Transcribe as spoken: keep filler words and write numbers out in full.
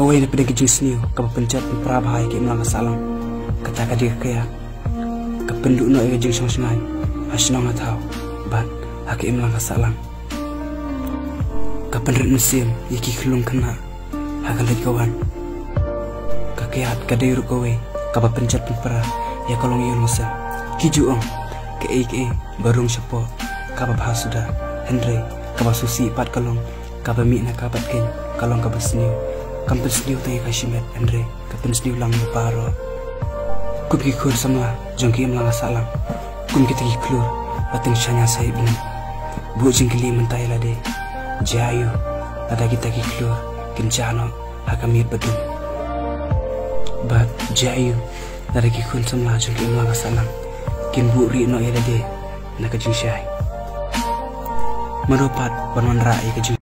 Kawei na pdeng ki jingsniew kaba pynjot pynpra bha ïa ka imlang ka sahlang, kata ka dei ka kyiad. Ka pynduh noh ïa ka jingshong shngaiñ ha shnong ha thaw bad ha ka imlang ka sahlang. Ka pynrit mynsiem ïa ki khyllung khynnah ha ka leit ka wan. Ka kyiad ka dei ruh kawei kaba pynjot pynpra ïa ka longïing longsem. Ki ju ong, kaei kaei ba rung shapoh kaba bha suda, hynrei kaba sngewsih pat ka long kaba mih na ka bad keiñ ka long kaba sniew. Kam pynsniew tang ïa ka shimet, hynrei ka pynsniew lang ïa baroh. Kum ki khun samla jong ka imlang ka sahlang, kum kita ki khlur ba tyngshaiñ ïa sa ïa bneng, buh jingkylli mynta ïa lade, jia aiu lada kita ki khlur kin jah noh ha ka miet ba dum? Bad jia aiu lada ki khun samla jong ka imlang ka sahlang kin buhrieh noh ïa lade na ka jingshai? Mano pat ban wanrah ïa ka jing